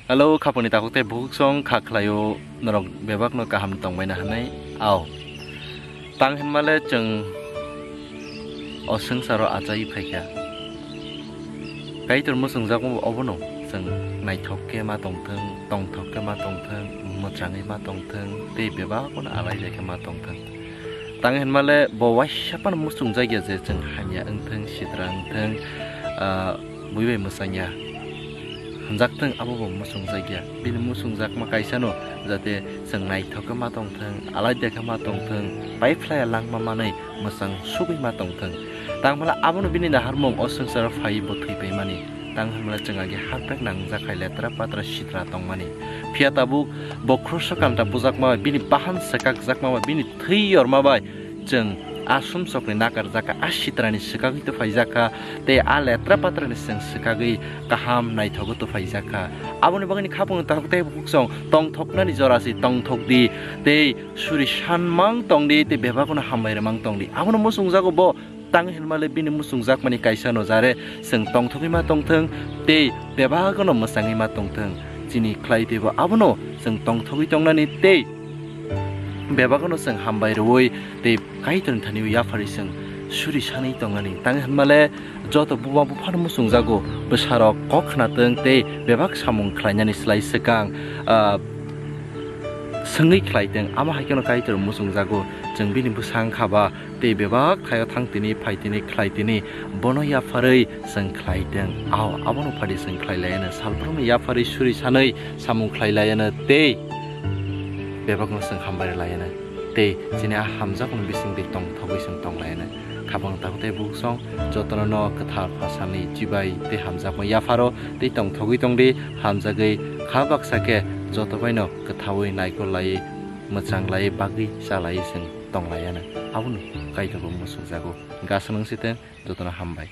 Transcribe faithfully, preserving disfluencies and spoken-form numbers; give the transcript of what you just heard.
Hello, khapangni takhuk tei bukhuk song kha khlaio, norok bebakno kaham tongbaina hwnwi. Ao. Tang hinmale chwng o swngcharo achai phaikha. Kaitor muchungjakma obono chwng naithok khe ma tongthwng, tongthok khe ma tongthwng, mwchangwi ma tongthwng, tei bebakno alaida khe ma tongthwng. Tang hinmale bo waisa phano muchungjakya je chwng hamya wngthwng, sitra wngthwng, ah, bui bai mwchangya hwnjaktwng, abo bo muchungjakya. Bini muchungjakma kaisano jate chwng naithok khe ma tongthwng, alaida khe ma tongthwng, paiphlaiya langma manwi mwchang sugwi ma tongthwng. Tangmala abono bini naharmung o swngcharo phaiwi bo thwipaimani. Tang hinmale chwng age harpek nangjak hai letra patra sitra tongmani. Phiya tabuk bo khroso kanta bujakma bai, bini bahan swkakjakma bai, bini thwi yorma bai chwng a sumsokni nakarjak kha, a sitrani swkagwi tuphaijak kha, tei a letra patrani chwng swkagwi kaham naithogwi tuphaijak kha. Aboni bagwini khapangni takhuk tei bukhuk song tongthoknani jora se tongthok di, tei suri sanmang tong di, tei bebakno hambai rwmang tong di. Abono muchungjago bo, tang hinmale bini muchungjakmani kaisano jare chwng tongthogwi ma tongthwng, tei bebakno mwchangwi ma tongthwng. Chini khlai teibo abono chwng tongthogwi tongnani tei bebakno chwng hambai rwui tei Kaitorni thani yapharwi chwng suri sanwi tongnani. Tang hinmale joto buma buphano muchungjago, bwsarok kok khnatwng tei bebak samung khlainani slai swkang, ah, swngwi khlaitwng. Amo hai kheno Kaitor muchungjago, chwng bini bwsa wngkha ba tei bebak thaio thang tini, phai tini, khlai tini, bono yapharwi chwng khlai tong. Ao, abono phadi chwng khlai laiano, salbrumno yapharwi suri sanwi samung khlai laiano tei bebakno chwng hambai rw laiano. Tei chini a hamjakmani bisingtwi tongthogwi chwng tong laiano. Khapang takhuk tei bukhuk song jotono no kwthar phasani chibai tei hamjakma yapharo tei tongthogwi tong di, hamjagwi kha baksa khe joto baino kwthaui naikol laiwi mwchang laiwi bagwi cha laiwi chwng tong laiano. Abono Kaitor bo muchungjago. Gasa nung sitwng, jotono hambai.